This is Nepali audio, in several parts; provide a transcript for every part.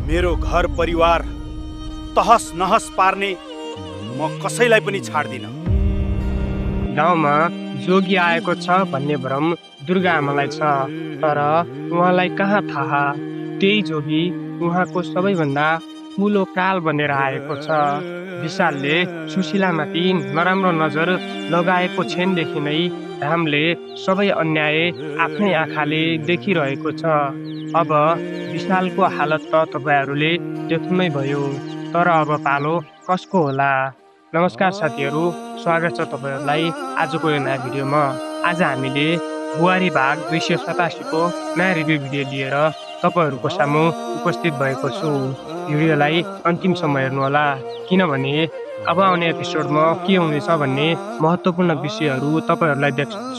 मेरो घर परिवार तहस नहस पार्ने म कसैलाई पनि छाड्दिन। गाउँमा जोगी आएको छ भन्ने भ्रम दुर्गा आमालाई छ, तर उहाँलाई कहाँ थाहा त्यही जोगी उहाँको सबैभन्दा ठुलो काल बनेर आएको छ। विशालले सुशीलामाथि नराम्रो नजर लगाएको क्षणदेखि नै रामले सबै अन्याय आफ्नै आँखाले देखिरहेको छ। अब विशालको हालत त तपाईँहरूले देख्नै भयो, तर अब पालो कसको होला? नमस्कार साथीहरू, स्वागत छ तपाईँहरूलाई आजको यो नयाँ भिडियोमा। आज हामीले बुहारी भाग 287 को नयाँ रिभ्यू भिडियो लिएर तपाईँहरूको सामु उपस्थित भएको छु। भिडियोलाई अन्तिमसम्म हेर्नुहोला, किनभने अब आउने एपिसोडमा के हुनेछ भन्ने महत्त्वपूर्ण विषयहरू तपाईँहरूलाई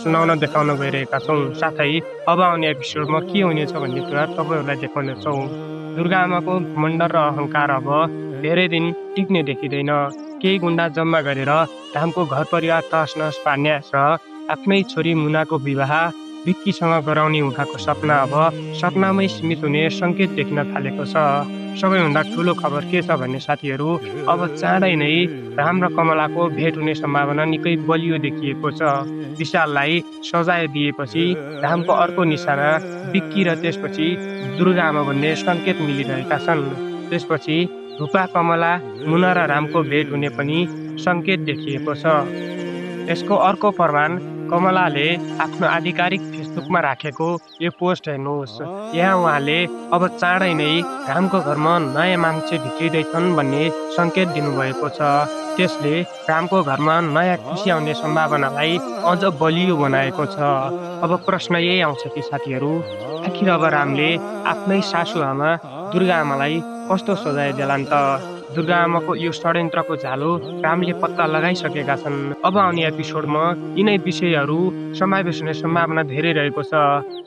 सुनाउन देखाउन गइरहेका छौँ। साथै अब आउने एपिसोडमा के हुनेछ भन्ने कुरा तपाईँहरूलाई देखाउनेछौँ। दुर्गा आमाको घमण्ड र अहङ्कार अब धेरै दिन टिक्ने देखिँदैन। केही गुन्डा जम्मा गरेर रामको घर परिवार तहस नहस पार्ने र आफ्नै छोरी मुनाको विवाह विक्कीसँग गराउने उहाँको सपना अब सपनामै सीमित हुने सङ्केत देख्न थालेको छ। सबैभन्दा ठुलो खबर के छ भने साथीहरू, अब चाँडै नै राम र कमलाको भेट हुने सम्भावना निकै बलियो देखिएको छ। विशाललाई सजाय दिएपछि रामको अर्को निशाना विक्की र त्यसपछि दुर्गा आमा भन्ने सङ्केत मिलिरहेका छन्। त्यसपछि रूपा, कमला, मुना र रामको भेट हुने पनि सङ्केत देखिएको छ। यसको अर्को प्रमाण कमलाले आफ्नो आधिकारिक फेसबुकमा राखेको यो पोस्ट हेर्नुहोस्। यहाँ उहाँले अब चाँडै नै रामको घरमा नयाँ मान्छे भित्रिँदैछन् भन्ने सङ्केत दिनुभएको छ। त्यसले रामको घरमा नयाँ खुसी आउने सम्भावनालाई अझ बलियो बनाएको छ। अब प्रश्न यही आउँछ कि साथीहरू, आखिर अब रामले आफ्नै सासु आमा दुर्गा आमालाई कस्तो सजाय देलान् त? दुर्गा आमाको यो षड्यन्त्रको झालो रामले पत्ता लगाइसकेका छन्। अब आउने एपिसोडमा यिनै विषयहरू समावेश हुने सम्भावना धेरै रहेको छ।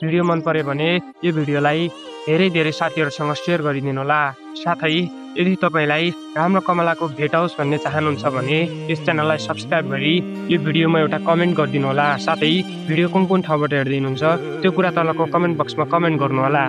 भिडियो मन पर्यो भने यो भिडियोलाई धेरै साथीहरूसँग सेयर गरिदिनु होला। साथै यदि तपाईँलाई राम र कमलाको भेट होस् भन्ने चाहनुहुन्छ भने यस च्यानललाई सब्सक्राइब गरी यो भिडियोमा एउटा कमेन्ट गरिदिनु होला। साथै भिडियो कुन ठाउँबाट हेर्दै हुनुहुन्छ त्यो कुरा तलको कमेन्ट बक्समा कमेन्ट गर्नु होला।